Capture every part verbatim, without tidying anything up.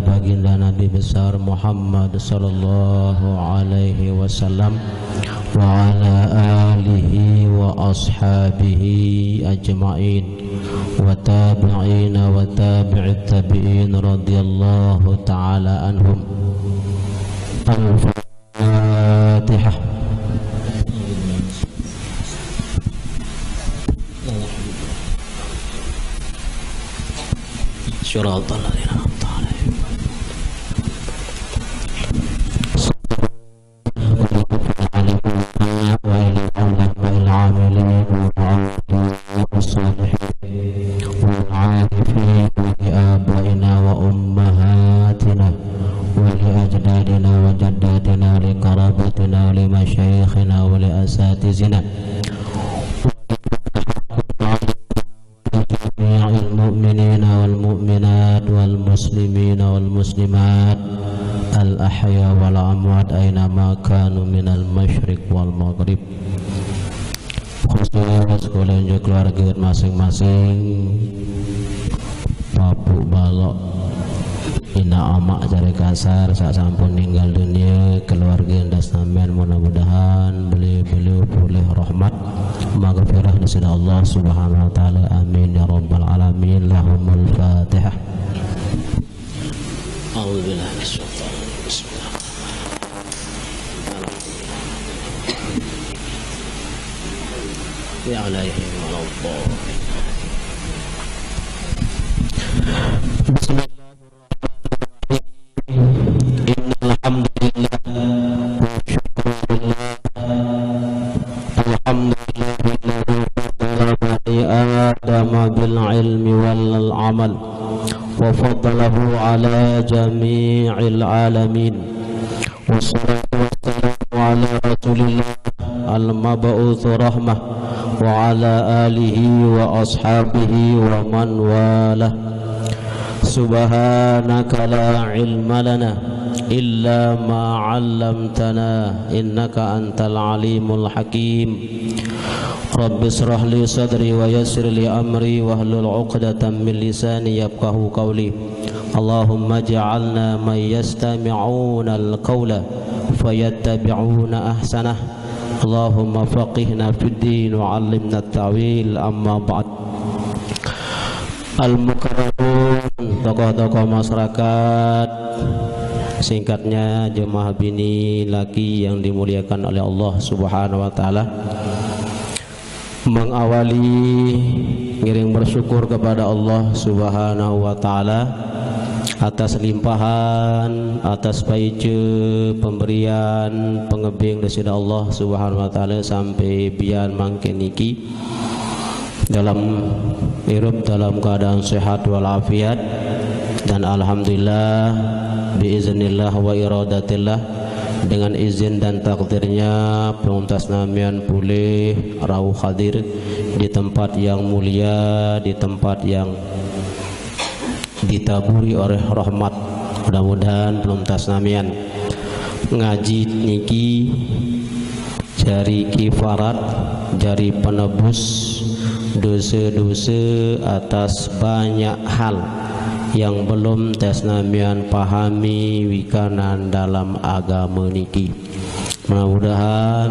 Baginda Nabi besar Muhammad sallallahu alaihi wasallam, wa ala alihi wa ashabihi ajma'in, wa tabi'ina wa tabi'it tabi'in radhiyallahu ta'ala anhum. Al-Fatihah. صراط الذين أنعمت عليهم. وإلى العلماء العاملين والعاملين الصالحين والعارفين ولآبائنا وأمهاتنا ولأجدادنا وجداتنا ولقرابتنا ولمشايخنا ولأساتذتنا ولجميع المؤمنين والمؤمنات والمسلمين والمسلمات الأحياء والأموات أينما كانوا من المشرق والمغرب. Khusus kula unjuk keluarga masing-masing, papuk balok, ina amak cari kasar, sak sampun ninggal dunia, keluarga dan samian, mudah-mudahan beliau-beliau pulih rahmat, maghfirah di sisi Allah Subhanahu wa Ta'ala. Amin ya Rabbal Alamin. Lahumul Fatihah. أعوذ بالله من الشيطان الرجيم. بسم الله الرحمن الرحيم. يا عليهم ولا الضالين. بسم الله الرحمن الرحيم. إن الحمد لله والشكر لله. الحمد لله الذي فضل بني آدم بالعلم والعمل وفضله على جميع العالمين. والصلاة والسلام على رسول الله المبعوث رحمة وعلى آله وأصحابه ومن والاه. سبحانك لا علم لنا إلا ما علمتنا إنك أنت العليم الحكيم. رب اشرح لي صدري ويسر لي أمري واحلل عقدة من لساني يفقهوا قولي. اللهم اجعلنا من يستمعون القول فيتبعون أحسنه. اللهم فقهنا في الدين وعلمنا التأويل. أما بعد. Al-Mukarramun, tokoh-tokoh masyarakat, singkatnya jemaah bini laki yang dimuliakan oleh Allah Subhanahu wa Ta'ala. Mengawali ngiring bersyukur kepada Allah Subhanahu wa Ta'ala atas limpahan, atas paice, pemberian, pengebing dari Allah Subhanahu wa Ta'ala sampai bian mangkin niki dalam irup dalam keadaan sehat walafiat, dan alhamdulillah, biiznillah wa iradatillah, dengan izin dan takdirnya, pelungtas namian pulih rauh hadir di tempat yang mulia, di tempat yang ditaburi oleh rahmat. Mudah-mudahan pelungtas namian ngaji niki jari kifarat, jari penebus dosa-dosa atas banyak hal yang belum tas namian pahami wikanan dalam agama niki. Mudah-mudahan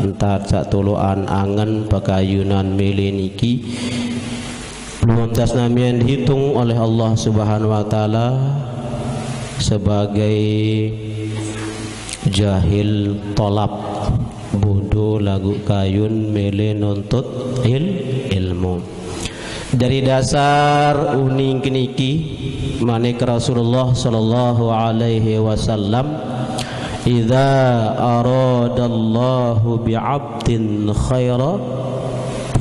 entar sak toloan angen pakayunan mele niki belum tas namian dihitung oleh Allah Subhanahu wa Ta'ala sebagai jahil tolap, bodoh lagu kayun mele nuntut il-, ilmu. Dari dasar uning keniki, manik Rasulullah sallallahu alaihi wasallam, "Idza aradallahu bi'abdin khaira,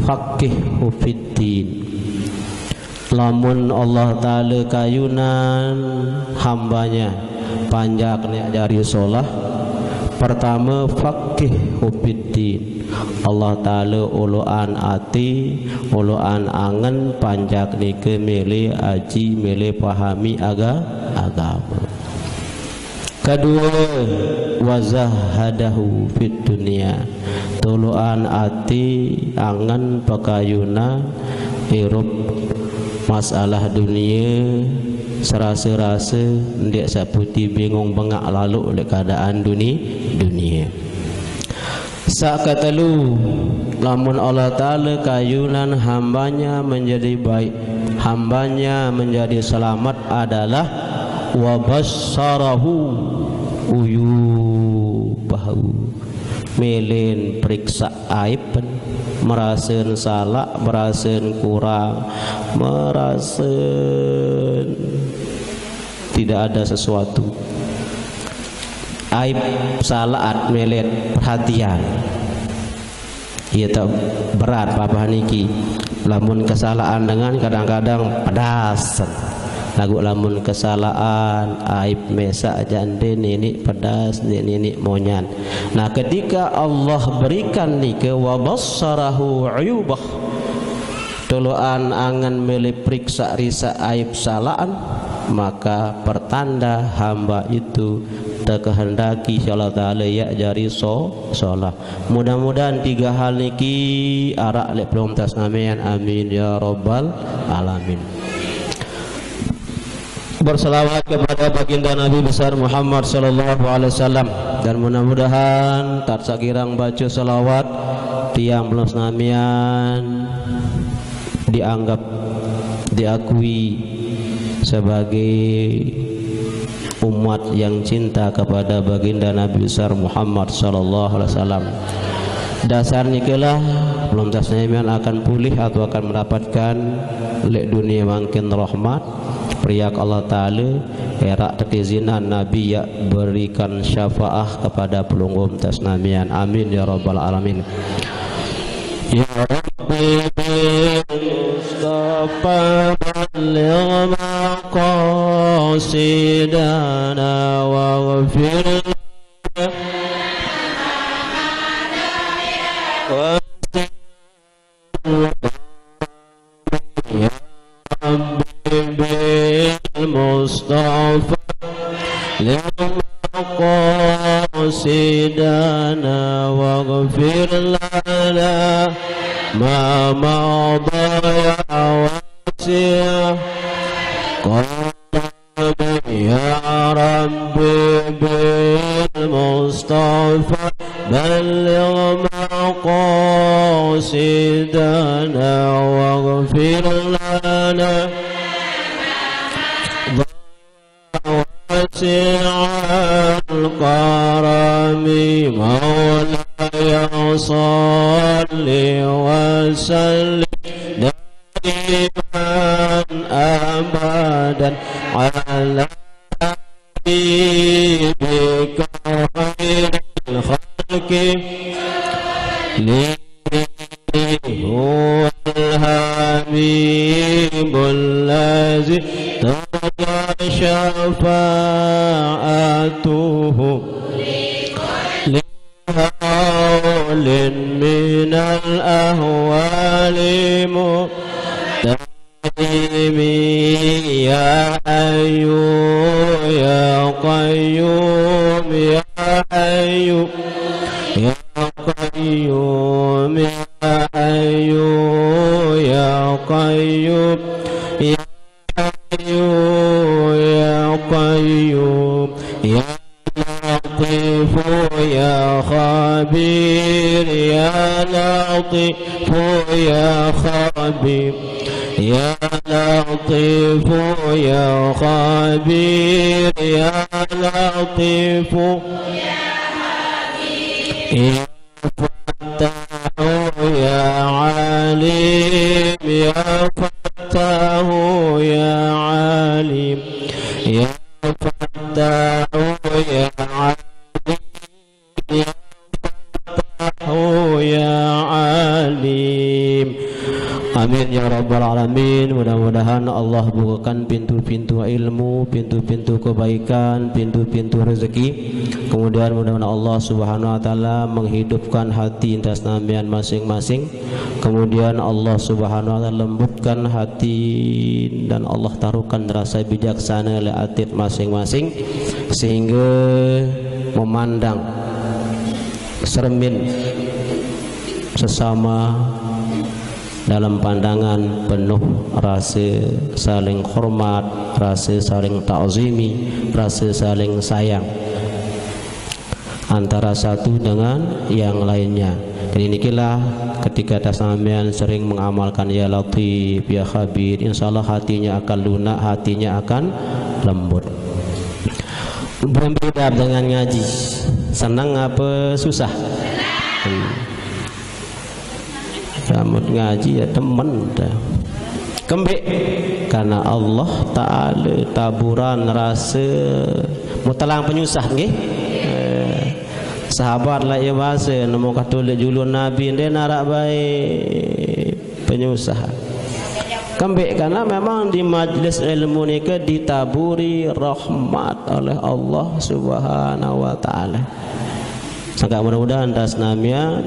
faqihhu fiddin." Lamun Allah Ta'ala kayunan hambanya panjak nek jari solah, pertama, faqihhu fiddin. Allah Ta'ala oloan ati, oloan angen panjak nike mele aji, mele pahami aga-, agama. Kedua, wazahadahu fid dunya. Toloan ati angen pakayunan irup masalah dunia, serasa-rasa, ndeq saq putih bingung bengaq laloq leq keadaan duni-, dunie. Saq ketelu, lamun Allah Ta'ala kayunan hambanya menjadi baik, hambanya menjadi selamat adalah wa basyarahu uyubahu. Melen periksa aib, merasen salaq, merasen kurang, merasen tidak ada sesuatu. Aib, salaq, melet perhatian. Iya, tak berat papa niki. Lamun kesalahan dengan kadang-kadang pedas. Laguq lamun kesalahan, aib mesaq jaq ndeq niniq pedas, ndeq niniq monyan. Nah, ketika Allah berikan nike wa basyarahu uyubah, toloqan angen mele periksa-riksa aib salaqan, maka pertanda hamba itu tekehendaki Allah Ta'ala yaq jari so-, solah. Mudah-mudahan tiga hal niki araq leq pelungguh senamian. Amin ya rabbal alamin. Berselawat kepada baginda Nabi besar Muhammad sallallahu alaihi wasallam, dan mudah-mudahan tatkala sekirang baca selawat, tiang pelungguh senamian dianggap, diakui sebagai umat yang cinta kepada baginda Nabi besar Muhammad sallallahu alaihi wasallam. Dasar nikelah pelungguh senamian akan pulih atau akan mendapatkan leq dunie mangkin rahmat, periak Allah Ta'ala, eraq tekizinan Nabi yaq berikan syafaah kepada pelungguh senamian. Amin ya rabbal alamin. Ya Rabbi bil Mustafa balligh maqasidana waghfir lana wa Rabbi bil Mustafa lil maqasidana waghfir lana ma madha ya wasi' ya Rabbi bil Mustafa balligh maqasidana waghfir lana wasi'al karami maulaya salli wa sallim daiman abadan ala habibika khairil khalqi li huwal habibul ladzi tarja syafa'atuhu li haulin minal ahwali muqtahimi. Ya Hayyu ya Qayyum, ya Hayyu ya Qayyum, ya Hayyu ya Qayyum, ya Hayyu ya Qayyum, ya Latifu ya Khabir, ya Latifu ya Khabir, ya Latifu ya Khabir, ya Latifu ya Fattahu ya Alim, ya Fattahu ya Alim, ya Fattahu ya Alim, ya Fattahu ya Alim. Amin ya rabbal alamin. Mudah-mudahan Allah bukakan pintu-pintu ilmu, pintu-pintu kebaikan, pintu-pintu rezeki. Kemudian mudah-mudahan Allah Subhanahu wa taala menghidupkan hati senamian masing-masing. Kemudian Allah Subhanahu wa taala lembutkan hati dan Allah taruhkan rasa bijaksana leq ati masing-masing, sehingga memandang sermin sesama dalam pandangan penuh rasa saling hormat, rasa saling ta'zimi, rasa saling sayang antara satu dengan yang lainnya. Jadi nikilah ketika ta samian sering mengamalkan ya Latif, ya Khabir, insyaallah hatinya akan lunak, hatinya akan lembut. Berbeda dengan ngaji. Senang apa susah? Hmm. Samut ngaji ya temen dah. Kembik karena Allah Ta'ala taburan rasa mutelang penyusah nggih. Eh, sahabat lah ya bahasa nemu katulik julun Nabi dia narak baik penyusah. Kembik karena memang di majlis ilmu nika ditaburi rahmat oleh Allah Subhanahu wa Ta'ala. Sangka mudah-mudahan ta senamian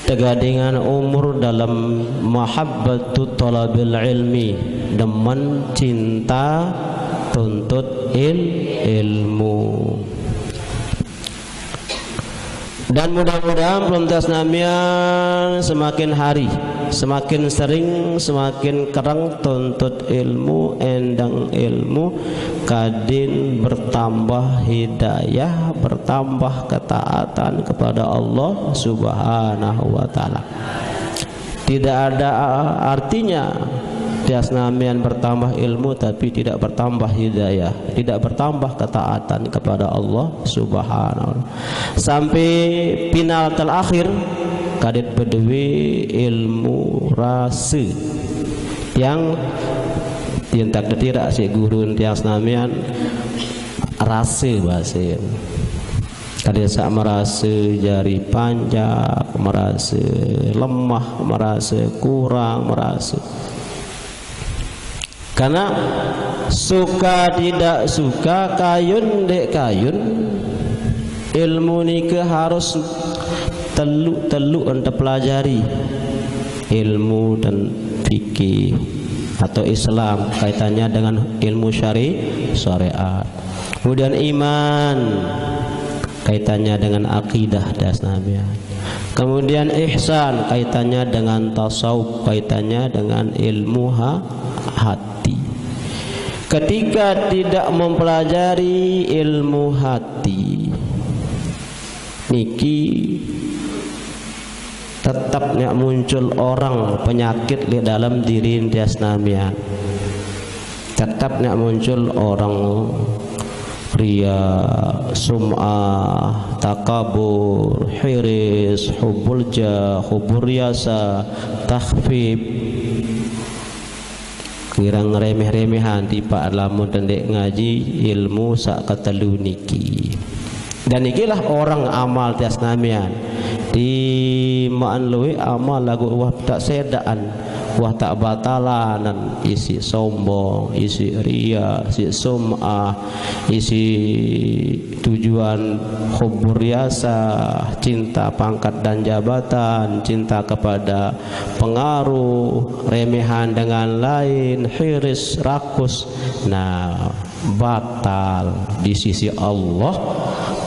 tegadingan umur dalam mahabbatu talabil ilmi, demen cinta tuntut il ilmu. Dan mudah-mudahan pelontas namian semakin hari, semakin sering, semakin kereng tuntut ilmu, endang ilmu, kadin bertambah hidayah, bertambah ketaatan kepada Allah Subhanahu wa Ta'ala. Tidak ada artinya tias namian bertambah ilmu tapi tidak bertambah hidayah, tidak bertambah ketaatan kepada Allah Subhanahu. Sampai final terakhir kadit berdua ilmu rasa yang tintak detirak si guru tias namian rasa bahasa. Kada sak merasa jari panjak, merasa lemah, merasa kurang, merasa. Karena suka tidak suka, kayun dek kayun, ilmu nika harus telu-telu ente pelajari. Ilmu dan fikih atau Islam kaitannya dengan ilmu syari syariat. Kemudian iman kaitannya dengan akidah tias namian. Kemudian ihsan kaitannya dengan tasawuf, kaitannya dengan ilmu ha hati. Ketika tidak mempelajari ilmu hati, niki tetap nyak muncul orang penyakit di dalam diri tias namian. Tetap nyak muncul orang ria, sum'ah, takabur, hiris, hubul jah, hubur riasa, takhfif. Kirang remeh-remehan tipak lamun tendek ngaji ilmu sak ketelu niki. Dan ikilah orang amal tias namian. Di maan luwe amal lagu wah tak sedaan, wah tak batalanan, isi sombong, isi ria, isi sum'ah, isi tujuan hubur riasa, cinta pangkat dan jabatan, cinta kepada pengaruh, remehan dengan lain, hiris, rakus. Nah, batal di sisi Allah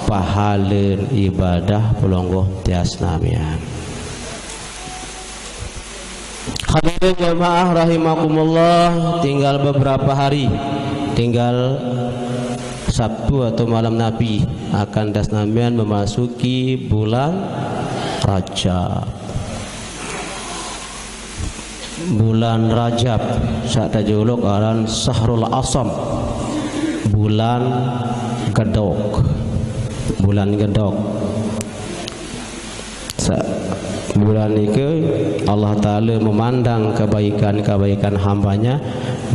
pahalen ibadah pelonggoh tias namian. Hadirin jamaah rahimakumullah, tinggal beberapa hari, tinggal Sabtu atau malam Nabi akan tias namian memasuki bulan Rajab. Bulan Rajab sak tajuluk aran Sahrul Asam, bulan gedok, bulan gedok. Sa bulan nike Allah Ta'ala memandang kebaikan-kebaikan hambanya,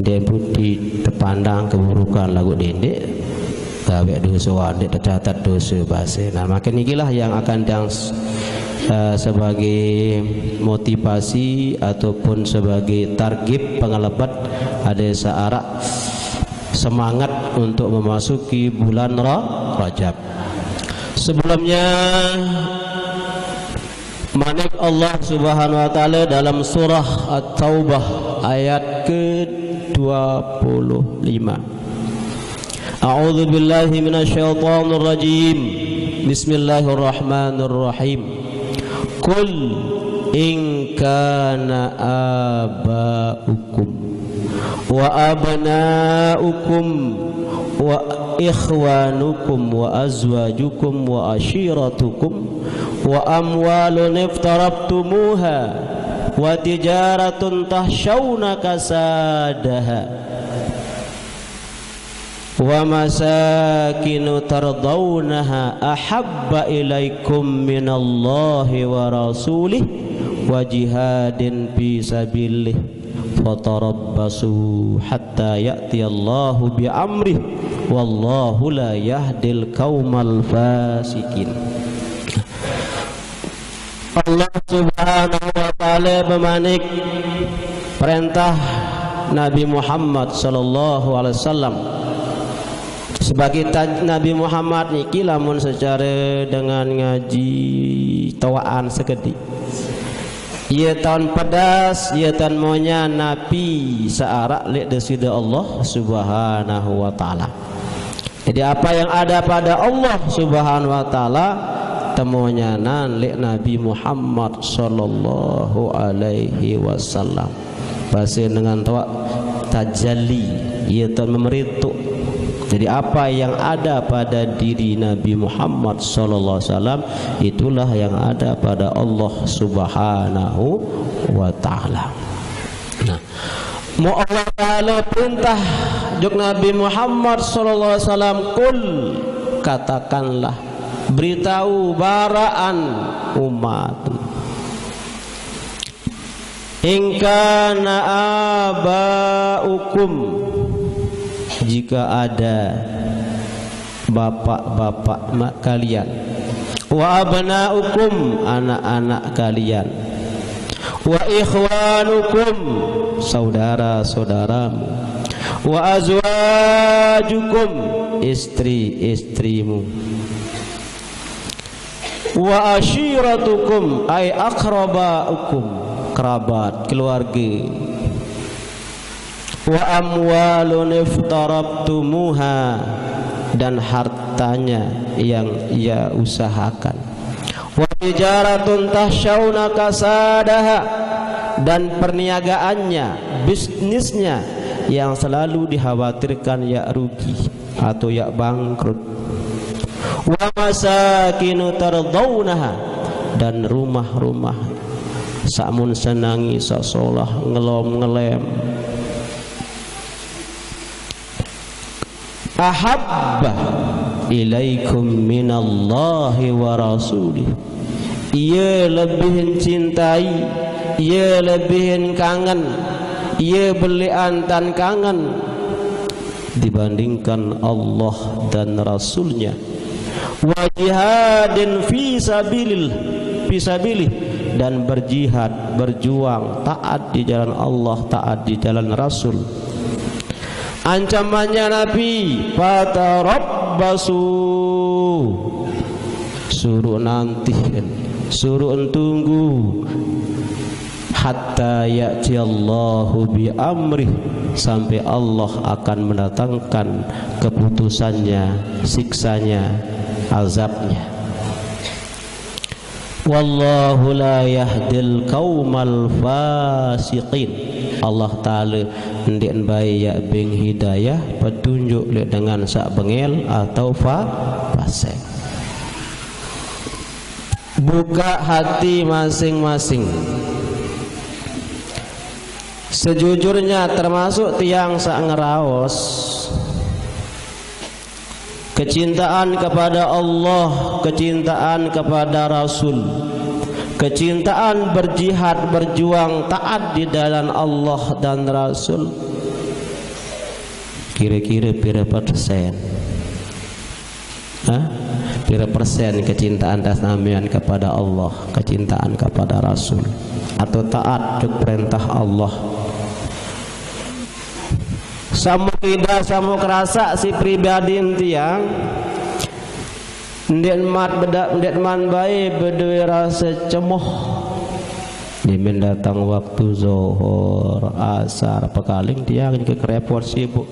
dia putih terpandang keburukan lagu dendek. Gawe dosa wadik tercatat dosa basa. Nah, makin ikilah yang akan yang uh, sebagai motivasi ataupun sebagai target pengelebat ada searak semangat untuk memasuki bulan Ra Rajab. Sebelumnya manik Allah Subhanahu wa taala dalam surah At-Taubah ayat ke dua puluh lima. A'udzu billahi minasy syaithanir rajim. Bismillahirrahmanirrahim. Qul In kana aba'ukum wa abna'ukum wa ikhwanukum wa azwajukum wa ashiratukum wa amwalun iftaraftumuha wa tijaratun tahshawna kasadaha wa masakinu tardawnaha ahabba ilaikum minallahi wa rasulih wa jihadin fi sabilih fatarabbasu hatta ya'tiyallahu bi amrih wallahu la yahdil qaumal fasiqin. Allah Subhanahu wa Ta'ala bemanik perintah Nabi Muhammad sallallahu alaihi wasallam. Sebagai taj- Nabi Muhammad niki lamun secara dengan ngaji tawaan sekedi. Ia tahun pedas, ia tahun monya napi searak lek desida Allah Subhanahu wa Ta'ala. Jadi apa yang ada pada Allah Subhanahu wa Ta'ala temonyanan lek Nabi Muhammad sallallahu alaihi wasallam. Bahasa dengan tawak tajalli, ia tahun memerituk. Jadi apa yang ada pada diri Nabi Muhammad sallallahu alaihi wasallam, itulah yang ada pada Allah Subhanahu wa Ta'ala. Nah, mau Allah Ta'ala perintah juk Nabi Muhammad sallallahu alaihi wasallam, kul, katakanlah, beritahu baraan umat. In kana aba'ukum, jika ada bapak-bapak ma- kalian, wa abna'ukum, anak-anak kalian, wa ikhwanukum, saudara-saudaramu, wa azwajukum, istri-istrimu, wa ashiratukum, ay aqrabaukum, kerabat, keluarga, wa amwalun iftaraftumuha, dan hartanya yang ia usahakan, wa tijaratun tahsyauna kasadaha, dan perniagaannya, bisnisnya yang selalu dikhawatirkan ia rugi atau ia bangkrut, wa masakinu tardawnaha, dan rumah-rumah samun senangi sasolah ngelom ngelem, ahabba ilaikum minallahi wa rasulih, ia lebih cintai, ia lebih kangen, ia belian tan kangen dibandingkan Allah dan Rasulnya, wa jihadin fi sabilil, fi sabilih, dan berjihad, berjuang, taat di jalan Allah, taat di jalan Rasul. Ancamannya Nabi, fatarabbasu, suruh nanti, suruh tunggu, hatta ya'tiyallahu bi amrih, sampai Allah akan mendatangkan keputusannya, siksanya, azabnya. Wallahu la yahdil qaumal fasiqin. Allah Ta'ala ndeq bae ia beng hidayah, petunjuk leq dengan saq bengel atau fa-, fasek. Buka hati masing-masing. Sejujurnya termasuk tiang saq ngeraos kecintaan kepada Allah, kecintaan kepada Rasul, kecintaan berjihad, berjuang, taat di jalan Allah dan Rasul. Kira-kira pira persen? Hah? Pira persen kecintaan dasnamian kepada Allah, kecintaan kepada Rasul, atau taat ke perintah Allah? Samuq idah, samuq kerasaq siq pribadin tiang, ndeqman beda-, ndeqman bae bedoe rase cemoh. Ndeqman dateng waktu Zohor, Asar, pekaling tiang nike kerepot sibuk.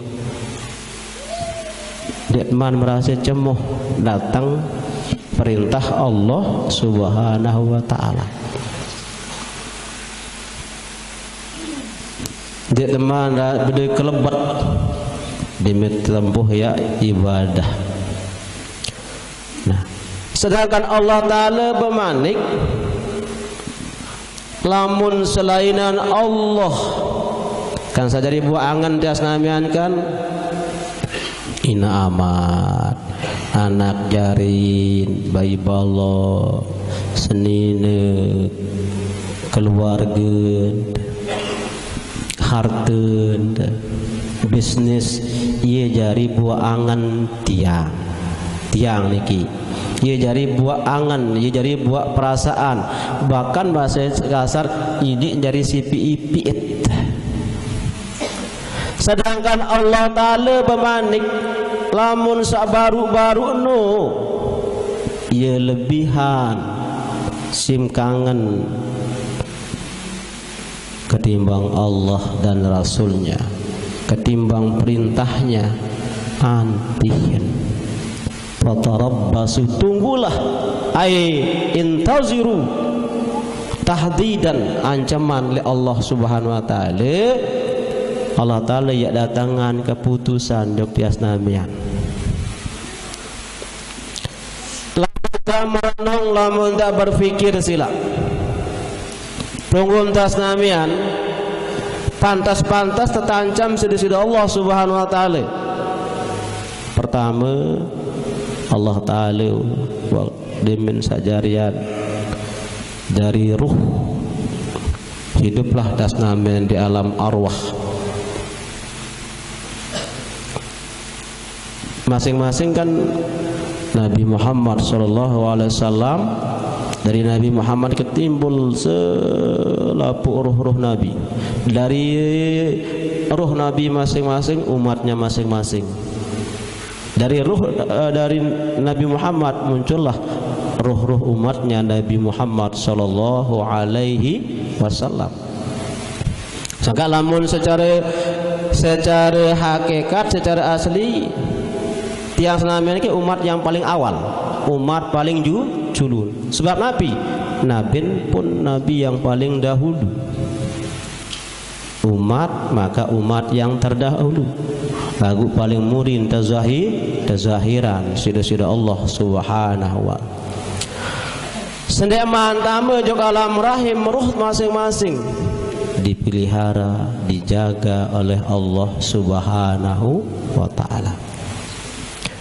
Ndeqman merase cemoh dateng perintah Allah Subhanahu wa Ta'ala. Ndeq teman ra-, bedoe kelebet. Dime tempuh ya ibadah. Nah, sedangkan Allah Taala bemanik, lamun selainan Allah, kan saq jari buaq angen tiang senamian kan, inaq amat, anak jarin, bayi baloq, senine, keluarge, harte, bisnis, ie jari buaq angen tiang. Tiang niki. Ie jari buaq angen, ie jari buaq perasaan. Bahkan bahase kasar, idiq jari sipiq-ipiq. Sedangkan Allah Taala bemanik, lamun saq baruq-baruq no, ie lebihan sim kangen ketimbang Allah dan Rasulnya, ketimbang perintahnya, antihen. Fatarabbasu, tunggulah, ai intaziru, tahdidan, ancaman leq Allah Subhanahu wa Ta'ala. Allah Taala yaq datengan keputusan jok tiang senamian. Lamun taq merenung, lamun taq berpikir silaq. Pelungguh tiang senamian, pantes-pantes tetancam siq Deside Allah Subhanahu wa Ta'ala. Pertame, Allah Taala wah demen saq jarian dari ruh. Hiduplah tiang senamian di alam arwah. Masing-masing kan Nabi Muhammad sallallahu alaihi wasallam, dari Nabi Muhammad ketimbul selapuq roh-roh nabi. Dari roh nabi masing-masing, umatnya masing-masing. Dari roh, eh, dari Nabi Muhammad muncullah roh-roh umatnya Nabi Muhammad sallallahu alaihi wasallam. Sangkaq lamun secare, secare hakikat, secare asli, tiang senamian niki umat yang paling awal, umat paling ju-, julun. Sebab napi? Nabin pun nabi yang paling dahulu. Umat, maka umat yang terdahulu. Laguq paling murin tezahi-, tezahiran siq Deside Allah Subhanahu wa Sendeqman tame jok alam rahim ruh masing-masing, dipelihara, dijaga oleh Allah Subhanahu wa Ta'ala.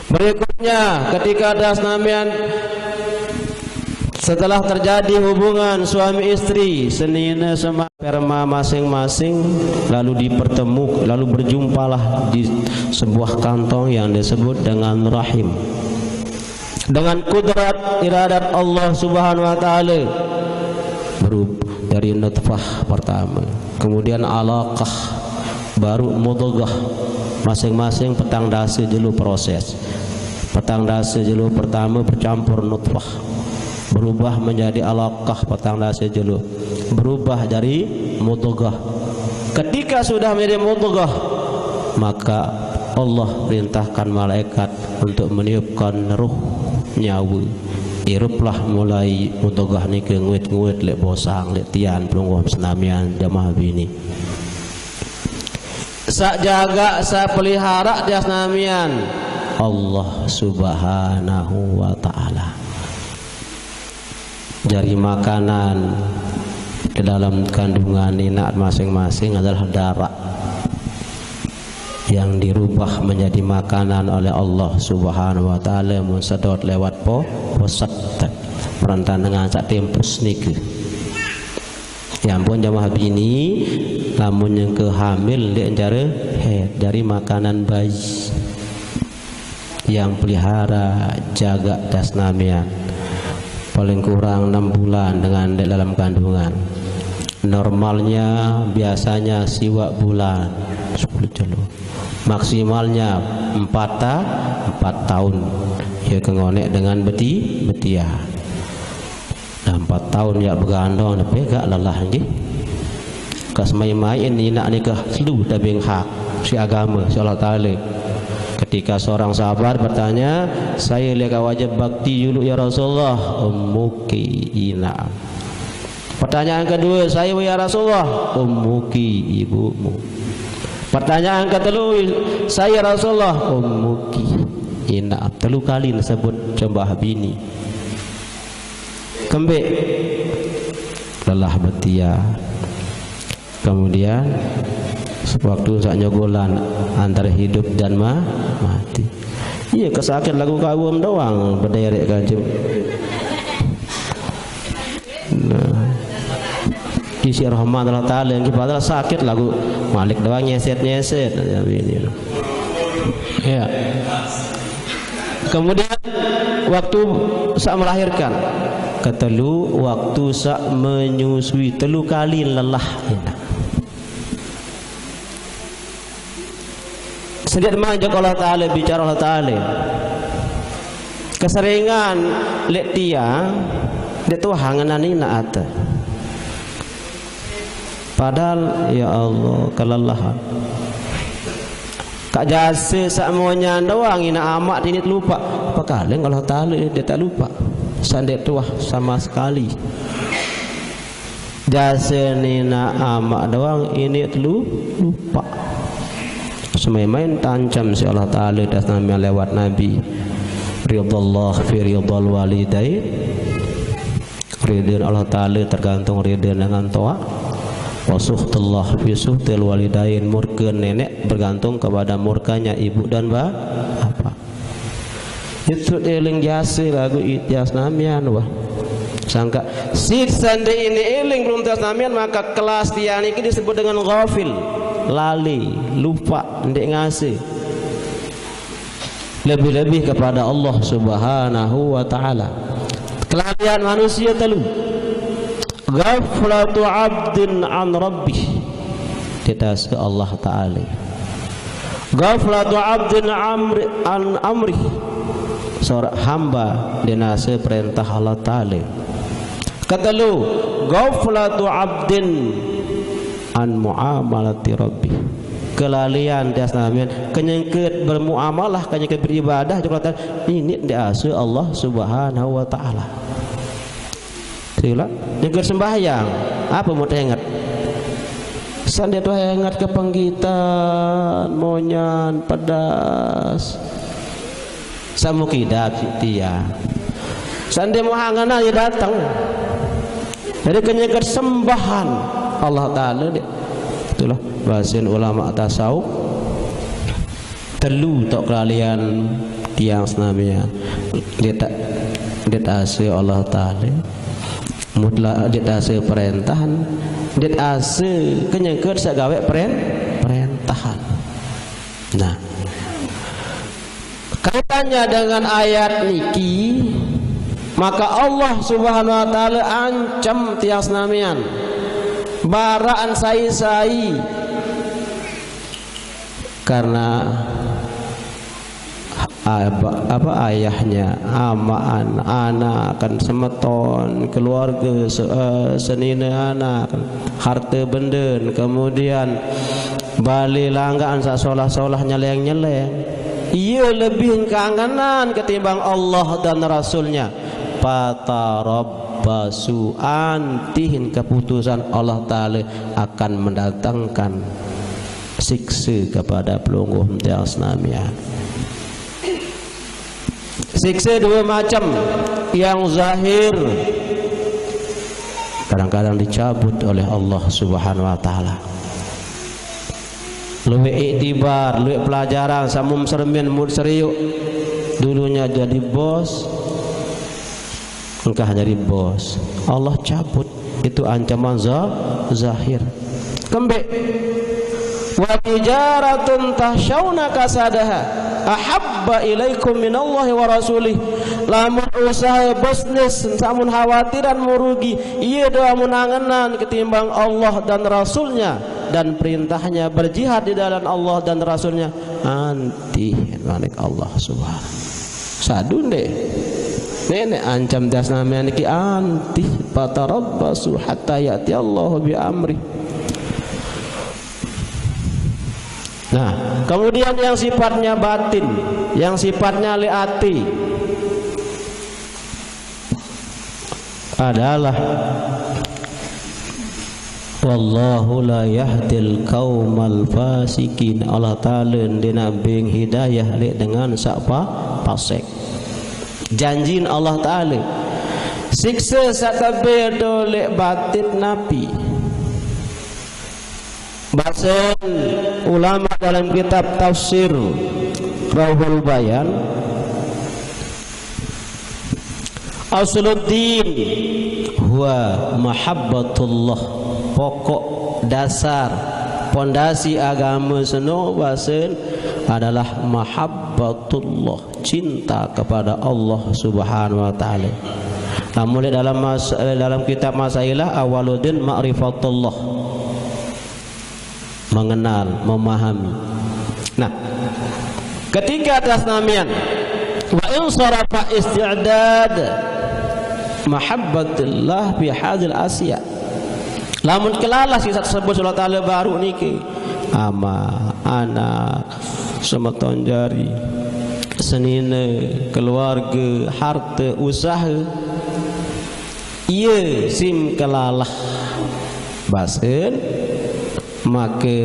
Berikutnya, ketika tiang senamian setelah terjadi hubungan suami istri, senine sema-, sperma masing-masing, lalu dipertemu, lalu berjumpalah di sebuah kantong yang disebut dengan rahim. Dengan kudrat iradat Allah Subhanahu wa Ta'ala, berub-, dari nutfah pertame, kemudian alaqah, baru mudghah, masing-masing petang dase jelo proses. Petang dase jelo pertame bercampur nutfah, berubah menjadi alaqah petang dase jelo, berubah dari mudghah. Ketika sudah menjadi mudghah, maka Allah perintahkan malaikat untuk meniupkan ruh, nyawe. Iruplah mulai mudghah nike nguit-nguit leq bosang, leq tian, pelungguh senamian, jamaah bini. Saq jagaq, saq peliharaq tiang senamian, Allah Subhanahu wa Ta'ala. Jari makanan ke dalam kandungan inaq masing-masing adalah daraq yang dirubah menjadi makanan oleh Allah Subhanahu wa Ta'ala mun sedot lewat po-, poset, perantan dengan saq tempus nike. Ya ampun, jamaah bini, lamun nyengke hamil ndeq jare haid, jari makanan bayi. Yang pelihara, jagaq tiang senamian. Paling kurang enam bulan dengan ndeq dalam kandungan. Normalnya biasanya siwaq bulan, sepuluh jelo. Maksimalnya empat ta-, empat taun. Ie kengoneq dengan beti-, betia. Nah, empat taun yaq begandong, nepe gaq lelah nggih. Kas mai-main inaq nike telu tebeng hak siq agame, siq Allah Taala. Ketika seorang sahabat bertanya, "Sai leq kaq wajib bakti juluq ya Rasulullah?" "Ummuki, inaq." Pertanyaan kedua, "Saya, ya Rasulullah?" "Ummuki, ibumu." Pertanyaan ketelu, "Saya, ya Rasulullah?" "Ummuki." Inaq, telu kali disebut sembah bini. Kembik, lelah betia. Kemudian, waktu sak nyogolan antara hidup dan ma-, mati. Iya, kesakit lagu kawem doang, bederek kancim. Nah. Isi rahmat Allah Ta'ala yang kita sakit lagu malik doang nyeset-nyeset. Ya, ini. Ya. Kemudian waktu sak melahirkan. Ketelu, waktu sak menyusui, telu kali lelah. Sediat manjak Allah Ta'ala, bicara Allah Ta'ala. Keseringan leq tiang, ndeq tuah angenan inaq ate. Padahal, ya Allah, kelelahan. Kaq jase saq monyan doang, inaq amaq tiniq telupaq. Pekaleng Allah Ta'ala ndeq telupaq. Saq ndeq tuah sama sekali. Jase inaq amaq doang, iniq telu-, lupaq. Semai-main tancem siq Allah Ta'ala das namian lewat Nabi. Ridallah fi ridal walidain. Ridho Allah Ta'ala tergantung ridho dengan toaq. Wa sukhtullah fi sukhtil walidain. Murke neneq bergantung kepada murkanya ibu dan ba-, bapak. Itu eling jase lagu i-, tiang senamian, wah. Sangkaq, siq sande ini eling belum tiang senamian, maka kelas tiang niki disebut dengan ghafil, lali, lupaq, ndeq ngase. Lebih-lebih kepada Allah Subhanahu wa Ta'ala. Kelalian manusia telu. Ghaflatu abdin an rabbih. Ndeq tase Allah Ta'ala. Ghaflatu abdin amri, an amrih. Seorang hamba ndeq nase perentah Allah Ta'ala. Ketelu, ghaflatu abdin an muamalati rabbih. Kelalian tiang senamian, kenyengket bermuamalah, kenyengket beribadah, jok Allah Ta'ala, ini ndeq ase Allah Subhanahu wa Ta'ala. Sila, nyengket sembahyang, ape mau tenget? Sande tuah enget kepenggitan, monyan, pedas. Saq mukidat siq tiang. Sande muq angenan ie dateng. Jadi kenyengket sembahan Allah Ta'ala, ndeq. Itulah basen ulama tasawuf. Telu toq kelalian tiang senamian. Ndeq ta-, ndeq tase Allah Ta'ala. Mutlak ndeq tase perentahan. Ndeq tase kenyengket saq gaweq peren-, perentahan. Nah. Kaitannya dengan ayat niki, maka Allah Subhanahu wa Ta'ala ancem tiang senamian. Baraqan sai-sai. Karena ab-, apa, ayahnya, amaan, anaken, semeton, keluarge, se-, eh, senine anak, harte benden, kemudian bale langgaqan saq solah-solah nyeleng-nyeleng. Ie lebih kangenan ketimbang Allah dan Rasulnya. Fatarabbasu, antihin keputusan Allah Ta'ala akan mendatangkan sikse kepada pelungguh tiang senamian. Sikse due macem, yang zahir, kadang-kadang dicabut oleh Allah Subhanahu wa Ta'ala. Lueq iktibar, lueq pelajaran, samun sermin mut seriuk. Dulunya jadi bos, engkah jadi bos. Allah cabut. Itu ancaman za-, zahir. Kembeq? "Wa tijaratun takhsyauna kasadaha ahabba ilaikum minallahi wa rasulih." Lamun usahe bisnis samun khawatiran murugi, ie doang mun angenan ketimbang Allah dan Rasulnya dan perintahnya, berjihad di dalam Allah dan Rasulnya, antih, manik Allah Subhanahu. Sadunde. Neneq ancam das namian niki antih, "Fatarabbasu hatta ya'ti Allahu bi amri." Nah, kemudian yang sifatnya batin, yang sifatnya li ati adalah Wallahu la yahdil qaumal fasiqin. Allah Taala ndeqne beng hidayah leq dengan saq pa-, fasik. Janjin Allah Taala, sikse saq kebe to leq batin napi. Basen ulama dalam kitab tafsir Rauhul Bayan, Asluddin huwa mahabbatullah. Pokok dasar, pondasi agame seno basen adalah mahabbatullah, cinta kepada Allah Subhanahu wa Ta'ala. Lamun leq dalam mas-, leq dalam kitab Masailah, awaluddin ma'rifatullah, mengenal, memahami. Nah, ketika atas namian, wa in sarafa isti'dad mahabbatillah fi hadil asya. Lamun kelalah sikse saq tesebut Allah Taala baruq niki, ama, anak, semeton jari, senine, keluarge, harte, usahe, ie sim kelalah, basen, make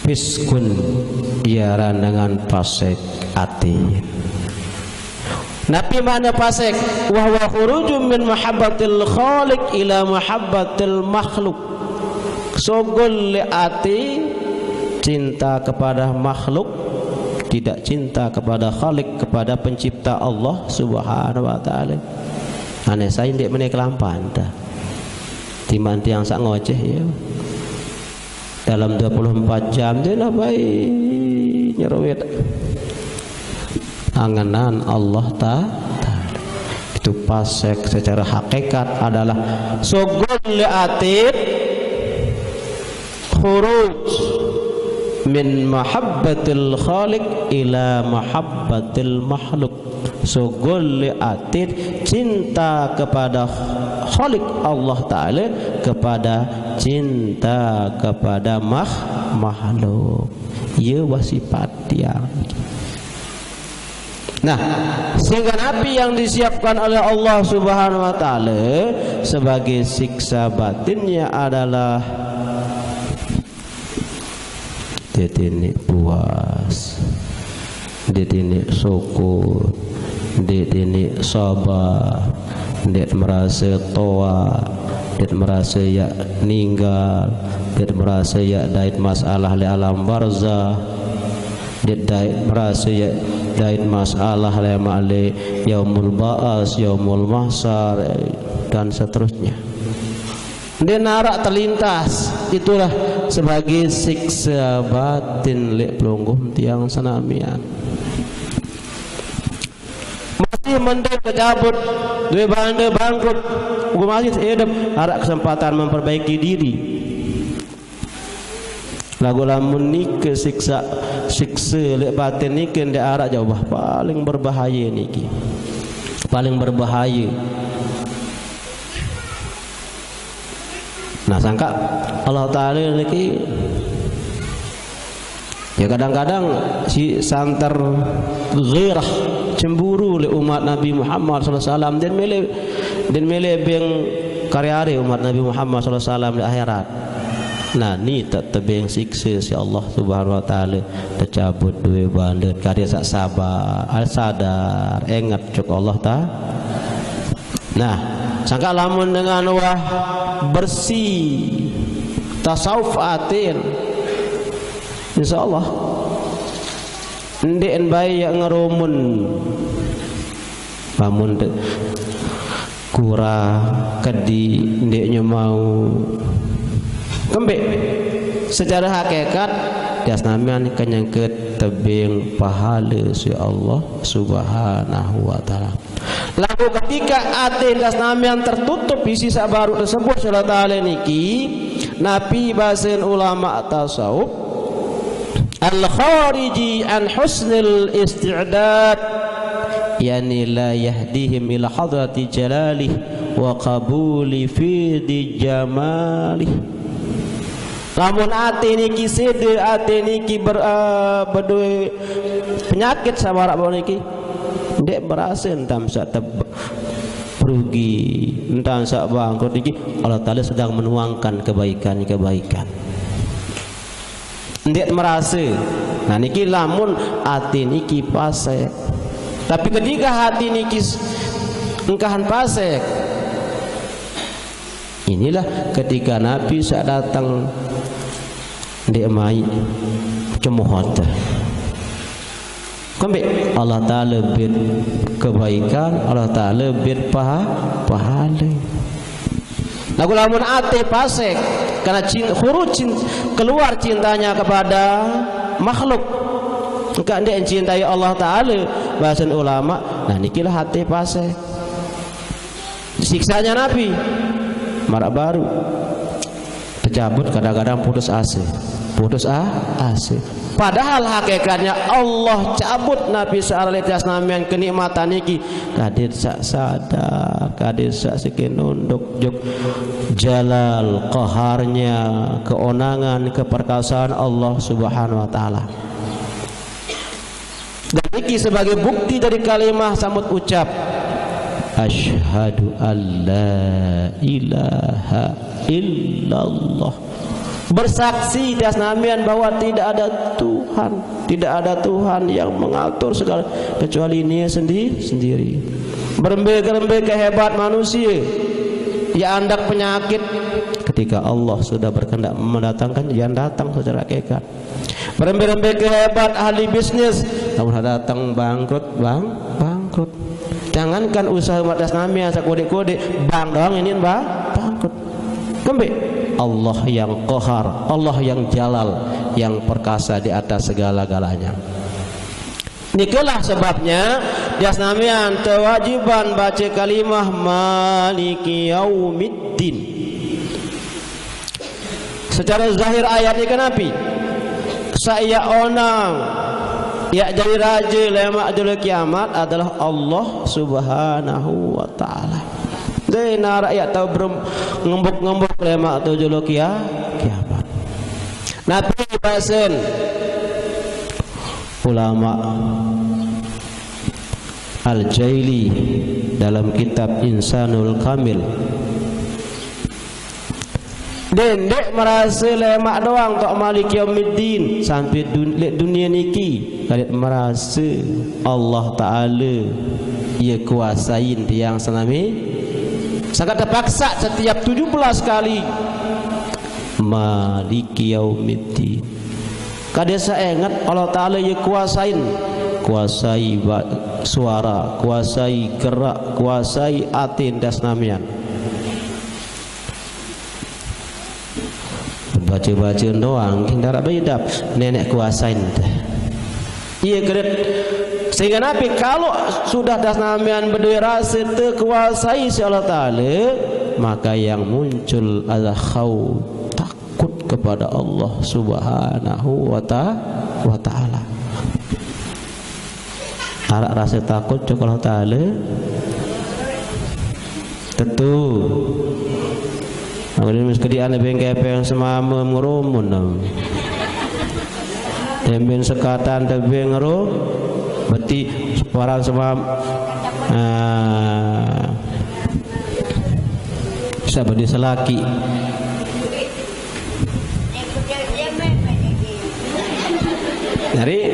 fiskun, ie aran dengan fasik ati. Napi makne fasik? Wa huwa khurujun min mahabbatil khaliq ila mahabbatil makhluk. Sugul leq ati cinta kepada makhluk, tidak cinta kepada Khaliq, kepada pencipta Allah Subhanahu wa Ta'ala. Ane sai ndeq mene kelampan dah. Timaq tiang saq ngoceh, ya. Dalam due puluh empat jam dia lah bae nyerowet angenan Allah Ta-, Ta'ala. Itu fasik secara hakikat adalah sugul leq atit, khuruj min mahabbatil khaliq ila mahabbatil makhluk. Sugul leq atit cinta kepada Khaliq Allah Ta'ala, kepada cinta kepada mah-, makhluk. Ie wah sipat tiang. Nah, sehingga napi yang disiapkan oleh Allah Subhanahu wa Ta'ala sebagai siksa batinnya adalah ndeq tiniq puas, ndeq tiniq syukur, ndeq tiniq sabar, ndeq merase toaq, ndeq merase yaq ninggal, ndeq merase yaq dait masalah leq alam barzah, ndeq dait merase yaq dait masalah leq maq leq yaumul baas, yaumul mahsyar, dan seterusnya. Ndeqne araq terlintas, itulah sebagai sikse batin leq pelungguh tiang senamian. Masih mending tecabut, due bande bangkrut, ugue masih idup, araq kesempatan memperbaiki diri. Laguq lamun nike siksa, sikse leq batin nike ndeq araq, jauh paling berbahaye niki. Paling berbahaye. Nah, sangkaq Allah Taala niki, ya, kadang-kadang si santer ghirah, cemburu leq umat Nabi Muhammad sallallahu alaihi wasallam, ndeqne mele, ndeqne mele beng kare-are umat Nabi Muhammad sallallahu alaihi wasallam leq akhirat. Nah, ni te-, tebeng sikse siq Allah Subhanahu wa Ta'ala, tecabut due bande, kade saq sabar, sadar, enget cok Allah Ta-, Nah, sangkaq lamun dengan wah bersih, tasawuf atin, insyaallah ndeqn bae yaq ngerumun. Lamun ndeq kurang, kedi, ndeq nyemau, kembeq? Secare hakikat, das namian kenyengket tebeng pahale siq Allah Subhanahu wa Ta'ala. Laguq ketika ate das namian tertutup isiq saq baruq tesebut siq Allah Taala niki, napi basen ulama tasawuf, al-khariji an husnil isti'dad, yani la yahdihim ila hadrati jalalih wa qabuli fidi jamalih. Lamun ate niki sede, ate niki ber-, eh, bedoe penyakit saq maraq niki, ndeq berase entan saq teb-, rugi, entah saq bangkrut niki, Allah Taala sedang menuangkan kebaikan-kebaikan. Ndeq merase. Nah, niki lamun ati niki pasek. Tapi ketika hati niki s-, engkahan pasek, inilah ketika Nabi saq dateng ndeq maiq cemoh ate. Kembeq Allah Taala bit kebaikan, Allah Taala bit paha-, pahale. Laguq lamun ate pasek, karena cin-, khuruj cin-, keluar cintanya kepada makhluk. Engkaq ndeq ncintai Allah Taala, basen ulama, nah nikilah ate pasek. Siksanya Nabi, maraq baruq tecabut, kadang-kadang putus ase. Putus a-, ase. Padahal hakekatnya Allah cabut Nabi saq araq leq tiang senamian kenikmatan niki, kadin saq sadar, kadin saq sekeq nunduk jok jalal qaharnya, keonangan, keperkasaan Allah Subhanahu wa Ta'ala. Dan niki sebagai bukti dari kalimah samut ucap, "Asyhadu an la ilaha illallah." Bersaksi tiang senamian bahwa tidak ada Tuhan, tidak ada Tuhan yang mengatur segala kecuali nie sendi-, sendiri. Berembe-rembe kehebat manusie, ya andak penyakit. Ketika Allah sudah berkehendak mendatangkan, yang datang secara hakikat. Berembe-rembe kehebat ahli bisnis, lamun dateng bangkrut, bang-, bangkrut. Jangankan usaha umat senamian saq kodeq-kodeq, bank doang ini, bang, bangkrut. Kembeq? Allah yang qahar, Allah yang jalal, yang perkasa di atas segala-galanya. Nikelah sebabnya, tiang senamian tewajiban bace kalimah Maliki Yaumiddin. Secare zahir ayat nike napi? Saq yaq onang, yaq jari raje lemaq jelo kiamat adalah Allah Subhanahu wa Ta'ala. Ndeq naraq yaq tao berem-, ngembuk-ngembuk lemaq to jelo kia-, kiamat. Napi basen ulama Al-Jaili dalam kitab Insanul Kamil. Ndeq, ndeq merase lemaq doang toq Maliki Yaumiddin, sampe dun-, leq dunie niki kadeq merase Allah Taala, Ie kuasain tiang senami. Sangkaq tepaksaq setiap tujuh belas kali, "Maliki Yaumiddin." Kadeq saq enget Allah Taala Ie kuasain, kuasai ba-, suara, kuasai gerak, kuasai ate tiang senamian. Bace-bace doang, ndaraq beidap, Neneq kuasain teh. Ie kedet. Sehingga napi, kalau sudah tiang senamian bedoe rase tekuasai siq Allah Taala, maka yang muncul adalah khauf, takut kepada Allah Subhanahu wa ta-, wa Ta'ala. Araq rase takut jok Allah Taala? Tetu. Amun sekedian tebeng kepeng semame ngerumun. Tembeng sekatan tebeng ngeru-, beti separan semam-, ah. Bisa bedi selaki. Jari,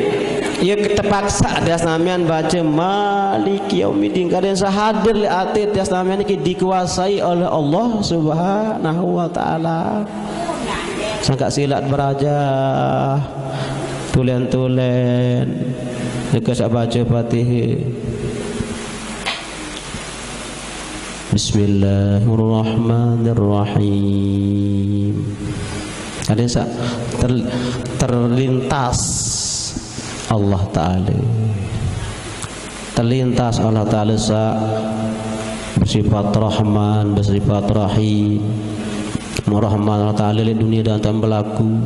ie tepaksaq tiang senamian bace Maliki Yaumiddin. Kadeq saq hadir leq ate tiang senamian niki dikuasai oleh Allah Subhanahu wa Ta'ala. Sangkaq silaq berajah, tulen-tulen, nike saq bace Fatihah. Bismillahirrahmanirrahim. Kadeq saq ter-, terlintas Allah Taala. Terlintas Allah Taala saq bersifat Rahman, bersifat Rahim. Mun Rahman Allah Taala leq dunie doang tao belaku.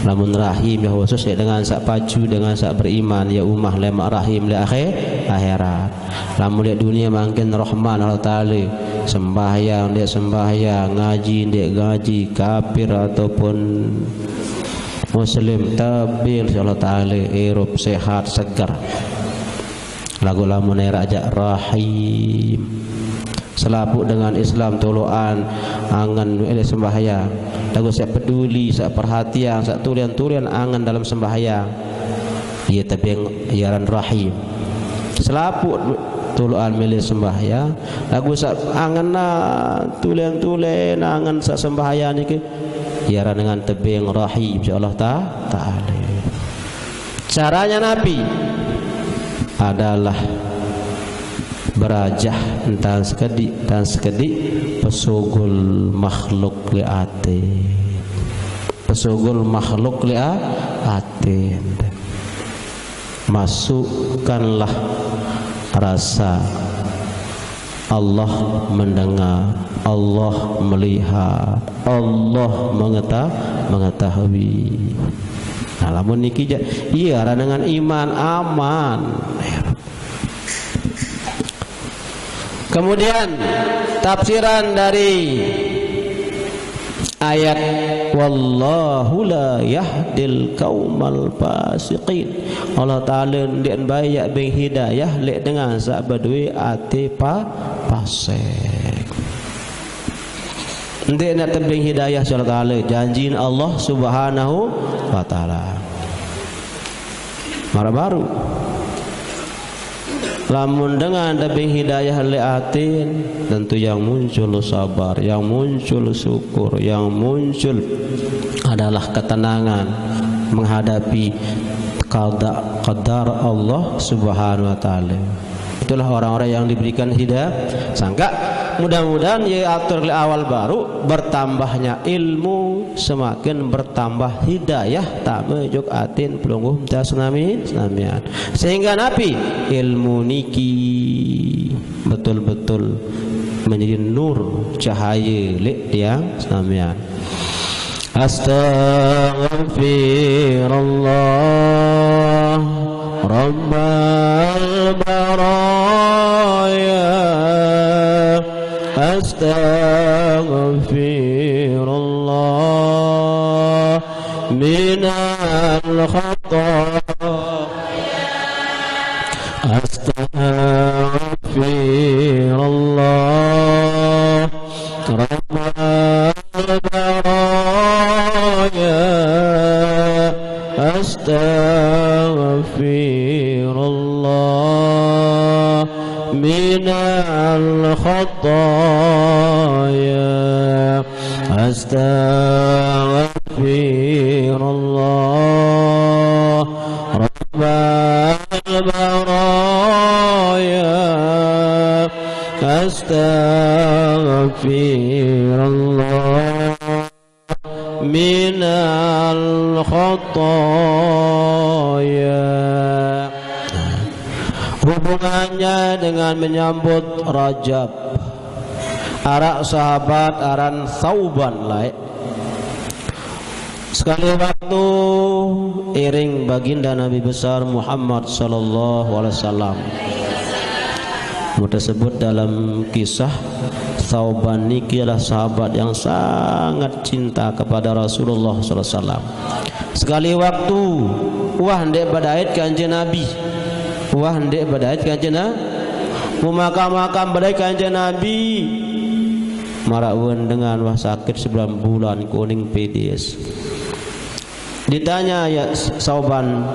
Lamun Rahim ya khusus leq dengan saq pacu, dengan saq beriman, ya umah lemaq Rahim leq ahe-, akhirat. Lamun leq dunie mangkin Rahman Allah Taala, sembahyang ndeq sembahyang, ngaji ndeq ngaji, kapir ataupun muslim, tebeng siq Allah Taala, irup sehat, seger. Laguq lamun eraq jaq Rahim. Selapuq dengan Islam toloqan angen mele sembahyang. Laguq saq peduli, saq perhatian, saq tulen-tulen angen dalem sembahyang, ie tebeng, ie aran Rahim. Selapuq toloqan mele sembahyang, laguq saq angen tulen-tulen angen saq sembahyang niki, ie aran dengan tebeng Rahim, insya Allah ta-, Ta'ala. Caranya napi? Adalah berajah entan sekediq, entan sekediq, pesugul makhluk leq aten. Pesugul makhluk leq a-, aten. Masukkanlah rasa Allah mendengar, Allah melihat, Allah mengeta-, mengetahui. Nah, lamun niki jaq, ie aran dengan iman, aman. Kemudian, tafsiran dari ayat, "Wallahu la yahdil qaumal fasiqin." Allah Taala ndeqn bae yaq beng hidayah leq dengan saq bedoe ate pa-, pasek. Ndeqne tebeng hidayah siq Allah Taala, janjin Allah Subhanahu wa Taala. Maraq baruq. Lamun dengan tebeng hidayah leq aten, tentu yang muncul sabar, yang muncul syukur, yang muncul adalah ketenangan menghadapi qada qadar Allah Subhanahu wa Taala. Itulah orang-orang yang diberikan hidayah. Sangkaq, mudah-mudahan ye atur leq awal baruq, bertambahnya ilmu, semakin bertambah hidayah tame juk aten pelungguh entan senami-, senamian. Sehingga napi? Ilmu niki betul-betul menjadi nur, cahaye leq tiang senamian. Astaghfirullah Rabbal baraya. Astaghfirullah minal khata. Astaghfirullah Rabbal baraya. Astaghfirullah minal khataya. Astaghfirullah Rabbal baraya. Astaghfirullah minal khataya. Hubungannya dengan menyambut Rajab. Araq sahabat aran Sauban laeq. Sekali waktu iring Baginda Nabi Besar Muhammad sallallahu alaihi wasallam. Mau tersebut dalam kisah, Sauban niki adalah sahabat yang sangat cinta kepada Rasulullah sallallahu alaihi wasallam. Sekali waktu, wah ndeq bedait kance Nabi. Wah ndeq bedait kance Na-, mau makam-makam bedait kance Nabi. Maraq wen dengan wah sakit sebulan-bulan kuning pedes. Ditanya ya Sauban,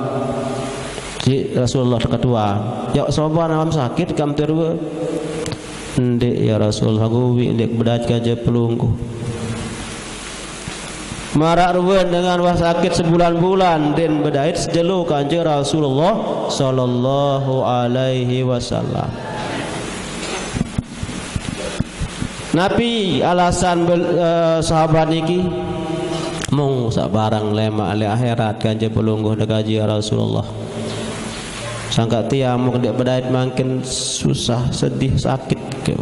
si Rasulullah ketua, "Ya Sauban, am sakit kam terue?" "Ndeq ya Rasulullah, gui ndeq bedait kance pelungguh." Maraq ruen dengan wah sakit sebulan-bulan, ndeqn bedait sejelo kance Rasulullah sallallahu alaihi wasallam. Napi alasan bel-, eh, sahabat niki? Mung saq bareng lemaq leq akhirat kance pelungguh dekaji Rasulullah. Sangkaq tiang mung ndeq bedait mangkin susah, sedih, sakit, ke.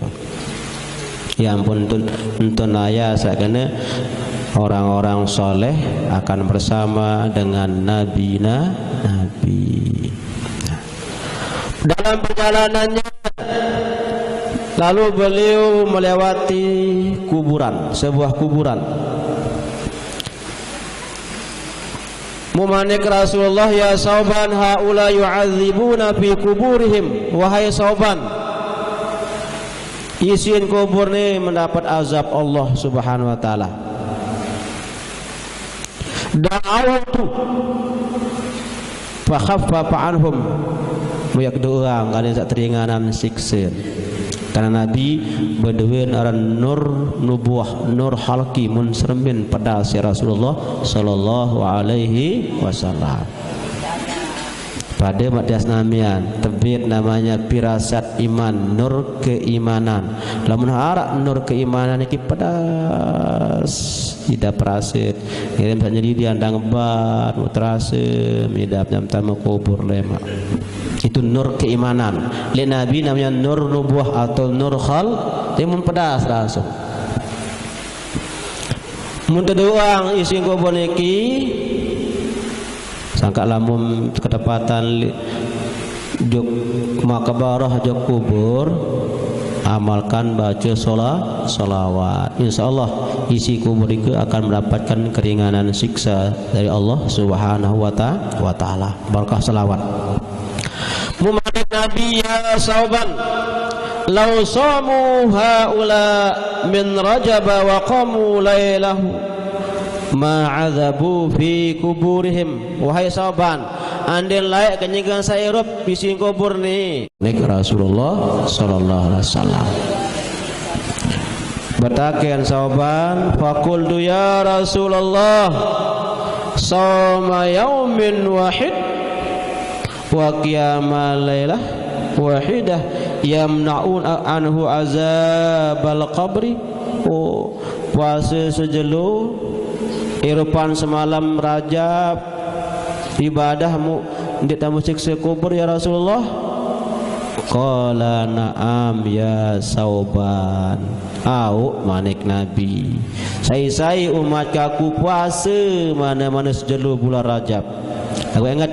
Ya ampun, entun, entun ayat saq kene orang-orang soleh akan bersama dengan nabi-na-, nabi. Dalam perjalanannya, lalu beliau melewati kuburan, sebuah kuburan. Mumanik Rasulullah, "Ya Sauban, haula yu'adzibuna fi kuburihim." Wahai Sauban, Isin kubur ni mendapat azab Allah Subhanahu wa Ta'ala. Da'autu fakhaffafa anhum. Muyak doa kalian sak teringanan siksa. Karena Nabi beduin aran nur nubuah, nur halki mun seremin pedas ya Rasulullah sallallahu alaihi wasallam. Pada mak tias namian, tebit namanya pirasat iman, nur keimanan. Lamun harak nur keimanan iki pedas, ida perasit. Ngirim sak nyelidi andang bat, muterase, midap nyam tama kubur lemak. Itu nur keimanan. Lek Nabi namanya nur nubuah atau nur khal, dia mun pedas langsung. Mun tedoang isi kubur niki, sangka lamun ketepatan li-, juk makabarah juk kubur, amalkan baca sola-, solawat. Insya Allah isi kubur itu akan mendapatkan keringanan siksa dari Allah Subhanahu wa ta-, wa Ta'ala. Barakah salawat. Muhammad Nabi ya sauban, lau samu haula min Rajab wa qamu lailahu ma azabu fi kuburihim. Wahai sauban, andin layak kenyegang sairup bisi kubur ni. Nik Rasulullah sallallahu alaihi wasallam. Betaken sauban, fakultu ya Rasulullah, sauma yaumin wahid wa qiyama lailah wahidah yamna'un anhu azabal qabri. Oh, puasa sejelo, irupan semalam Rajab, ibadahmu ndik tamu siksa kubur ya Rasulullah? Qala na'am ya sauban. Au manik Nabi. Sai-sai umat kaku puasa mana-mana sejelo bulan Rajab. Aku ingat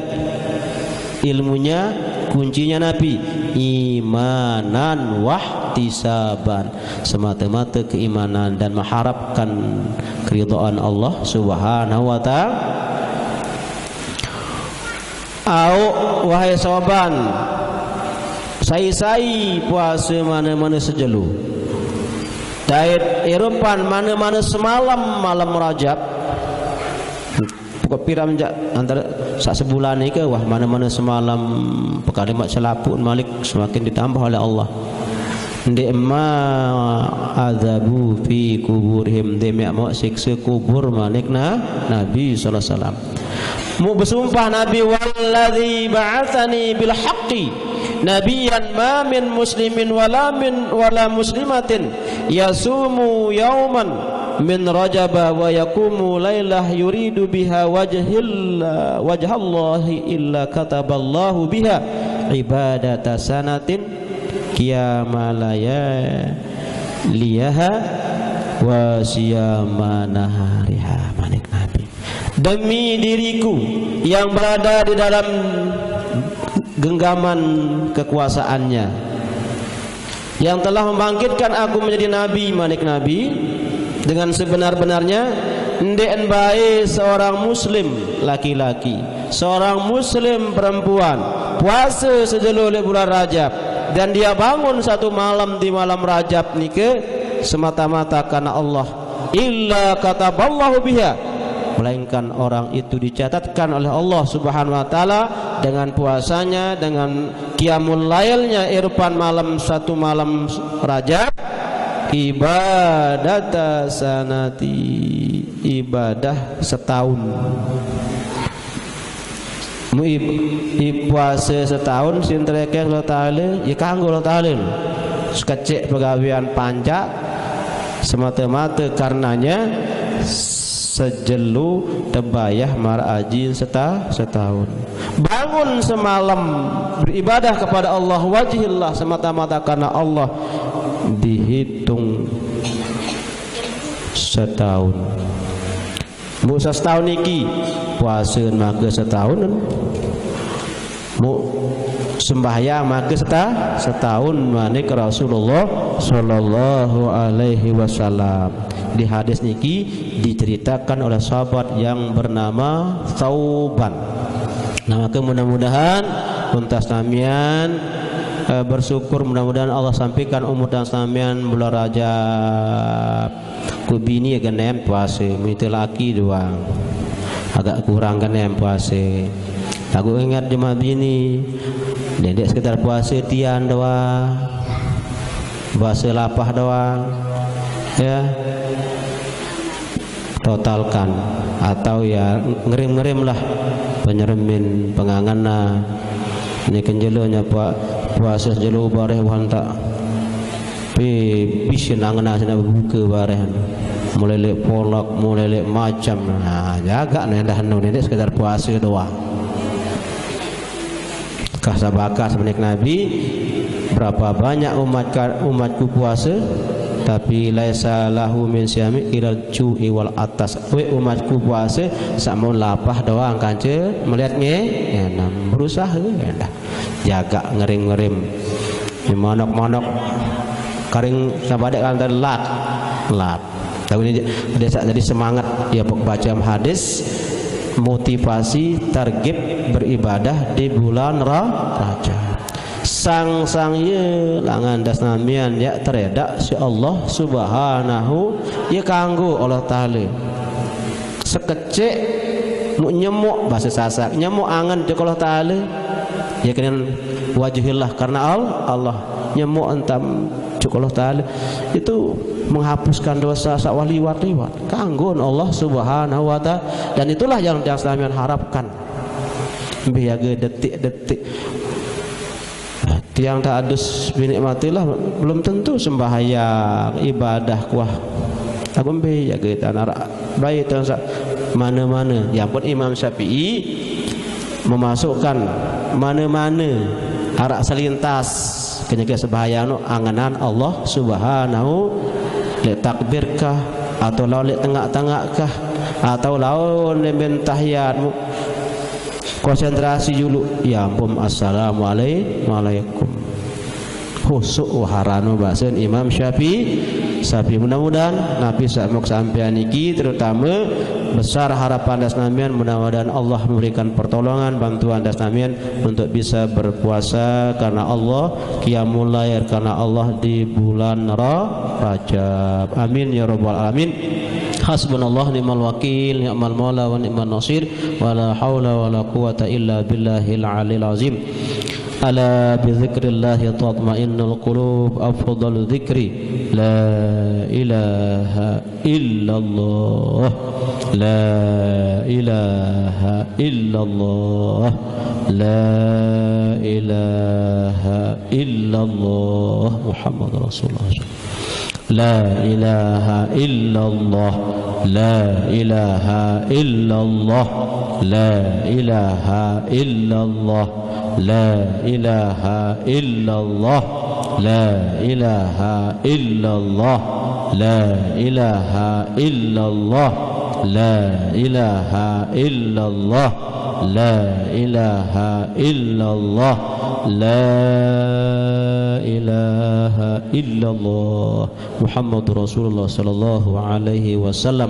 ilmunya, kuncinya Nabi, imanan wahtisaban, semata-mata keimanan dan mengharapkan keridhaan Allah Subhanahu wa Ta'ala. Au wahai sauban, sai-sai puasa mana-mana sejelo. Dait irupan mana-mana semalam malam Rajab. Pokok piram jak antara sak sebulan ni ke, wah, mana-mana semalam pekalimat selaput malik semakin ditambah oleh Allah. Ndik ma azabu fi kuburihim, ndik miak mau siksa kubur manik na Nabi sallallahu alaihi wasallam. Mu bersumpah Nabi, walladzi ba'atsani bil haqqi nabiyyan ma min muslimin wala min wala muslimatin yasumu yauman min Rajaba wa yaqumu lailah yuridu biha wajhil wajhallahi illa kataballahu biha ibadata sanatin qiyama layaliha wa siyama nahariha. Manik Nabi. Demi diriku yang berada di dalam genggaman kekuasaannya, yang telah membangkitkan aku menjadi nabi, manik Nabi, dengan sebenar-benarnya, nde'en bae seorang muslim laki-laki, seorang muslim perempuan, puasa sejelo lek bulan Rajab, dan dia bangun satu malam di malam Rajab nike semata-mata karena Allah. Illa kataballahu biha, melainkan orang itu dicatatkan oleh Allah Subhanahu wa taala dengan puasanya, dengan qiyamul lailnya, irfan malam satu malam Rajab, ibadata sanati, ibadah setahun. Mu ib-, ib-, puasa setahun sin terekeh Allah Taala, ya kanggo Allah Taala. Sekecek pegawean pancak, semata-mata karenanya sejelu tebayah mar aji seta-, setahun. Bangun semalam beribadah kepada Allah, wajhillah, semata-mata karena Allah, dihitung setahun. Mu setaun iki, puasa maka setaun. Mu sembahyang maka seta-, setaun, manik Rasulullah sallallahu alaihi wasallam. Di hadis niki diceritakan oleh sahabat yang bernama Thauban. Nah, maka mudah-mudahan Pun ta senamian, eh, bersyukur, mudah-mudahan Allah sampaikan umur ta senamian bulan Rajab. Ku bini genem puasa, mita laki doang. Agak kurang genem puasa. Taguh ingat jemaah bini. Ndeq sekedar puasa tian doang. Puasa lapah doang. Ya. Totalkan atau ya ngerim-ngerim lah penyeremin pengangenan. Ini kenjelo nyapa puasa jelo bareh wanta. Pipis angen-angen sine bebuke bareh. Mulai leq polak, mulai leq macem. Nah, jaga ne endah enu, ndeq sekedar puase doang. Kah sabakah sebenik Nabi, berapa banyak umat ka-, umatku puase, tapi laisa lahu min siyami ilal ju'i wal atas. Wek umatku puase, saq mun lapah doang kance melihat nge, ya, nah, berusaha, ya, nah. Jaga ngerim-ngerim. Ye manok-manok karing sabadek kan lat. Lat. Tapi ini dia sa-, jadi semangat ya baca hadis, motivasi, target beribadah di bulan Ra-, Rajab. Sang-sang ye langan ta senamian ya teredak si Allah Subhanahu, ye kanggo Allah Taala. Sekecik mu-, nyemuk, bahasa Sasak, nyemuk angen juk Allah Taala. Ya kenen wajhillah karena Al-, Allah. Nyemuk entam juk Allah Taala. Itu menghapuskan dosa saq wah liwat-liwat. Kanggon Allah Subhanahu wa Ta'ala. Dan itulah yang tiang senamian harapkan. Mbe yage detik-detik. Tiang tak adus binik mati lah, belum tentu sembahyang, ibadah kuah. Aku mbe yage tan araq bae tan saq mane-mane. Ya ampun, Imam Syafi'i memasukkan mane-mane araq selintas kenyeke sembahyang no angenan Allah Subhanahu, leq takbir kah, atau laun leq tengaq-tengaq kah, atau laun leq mben tahiyat. Konsentrasi julu, ya ampun, assalamualaikum. Khusuk waharano basen Imam Syafi'i. Syafi'i, mudah-mudahan napi saq muk sampean niki, terutame besar harapan ta senamian, mudah-mudahan Allah memberikan pertolongan, bantuan ta senamian untuk bisa berpuasa karena Allah, qiyamul lail karena Allah di bulan Ra-, Rajab. Amin ya rabbal alamin. Hasbunallah ni'mal wakil, ni'mal maula wa ni'man nasir, wa la haula wa la quwwata illa billahil aliyil azim. Ala bi dzikrillahi tatmainnul qulub, afdalu dzikri la ilaha illallah, la ilaha illallah, la ilaha illallah, Muhammadur Rasulullah. La ilaha illallah, la ilaha illallah, la ilaha illallah, la ilaha illallah, la ilaha illallah, la ilaha illallah, la ilaha illallah, la ilaha illallah, la ilaha illallah. Muhammadur Rasulullah sallallahu alaihi wasallam,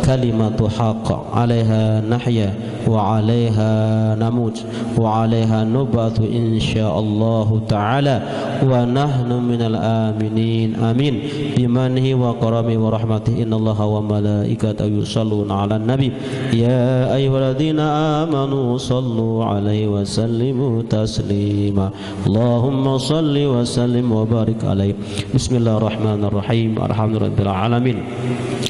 kalimatu haqq, alaiha nahya wa alaiha namut wa alaiha nub'atsu insyaallahu ta'ala, wa nahnu minal aminin, amin, bimanhi wa karami wa rahmatih, innallaha wa malaikatahu yusalluna 'alan nabi, ya ayyuhalladzina amanu sallu alaihi wa sallimu taslima. Allahumma salli wa sallim wa barik alaih. Bismillahirrahmanirrahim. Alhamdulillahirabbil alamin.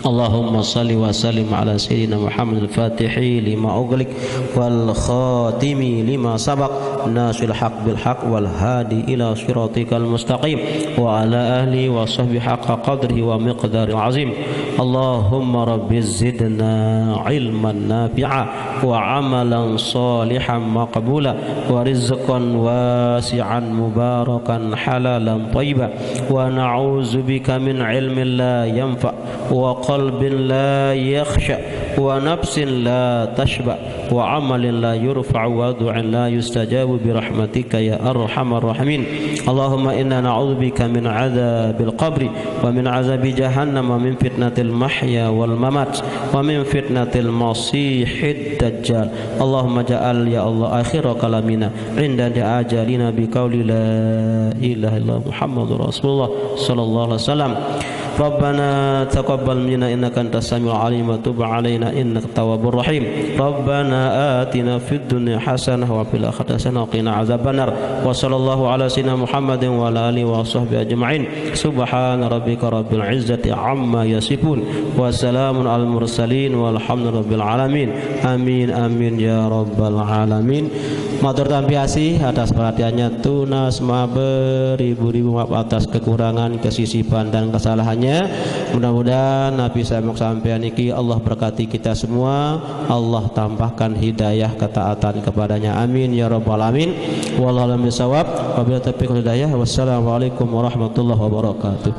Allahumma salli wa sallim ala sayyidina Muhammadil fatihi lima ughliq wal khatimi lima sabaq, nasiril haq bil haq wal hadi ila siratikal mustaqim, wa ala alihi wa sahbihi haqqa qadrihi wa miqdaril azim. Allahumma rabbi zidna ilman nafi'a wa amalan salihan maqbula wa rizqan wasi'an mubarakan halalan thayyiba, wa na'udzubika min ilmin la yanfa wa qalbin la yakhsha ونفس لا تشبع وعمل لا يرفع ودعاء لا يستجاب برحمتك يا أرحم الراحمين. اللهم إنا نعوذ بك من عذاب القبر ومن عذاب جهنم ومن فتنة المحيا والممات ومن فتنة المسيح الدجال. اللهم اجعل يا الله آخر كلامنا عند أجلنا بقول لا إله إلا محمد رسول الله صلى الله عليه وسلم. ربنا تقبل منا إنك أنت السميع العليم وتب علينا إنك التواب الرحيم. ربنا آتنا في الدنيا حسنة وفي الآخرة حسنة وقنا عذاب النار. وصلى الله على سيدنا محمد وعلى آله وصحبه أجمعين. سبحان ربك رب العزة عما يصفون. وسلام على المرسلين والحمد لله رب العالمين. آمين آمين يا رب العالمين. Matur tampi asih atas perhatiannya, tunas maaf beribu-ribu maaf atas kekurangan, kesisipan dan kesalahannya. Mudah-mudahan napi sampeyan niki Allah berkati kita semua, Allah tambahkan hidayah ketaatan kepadanya. Amin ya rabbal alamin. Wallahu a'lam bishawab. Wabillahi taufiq wal hidayah. Wassalamualaikum warahmatullahi wabarakatuh.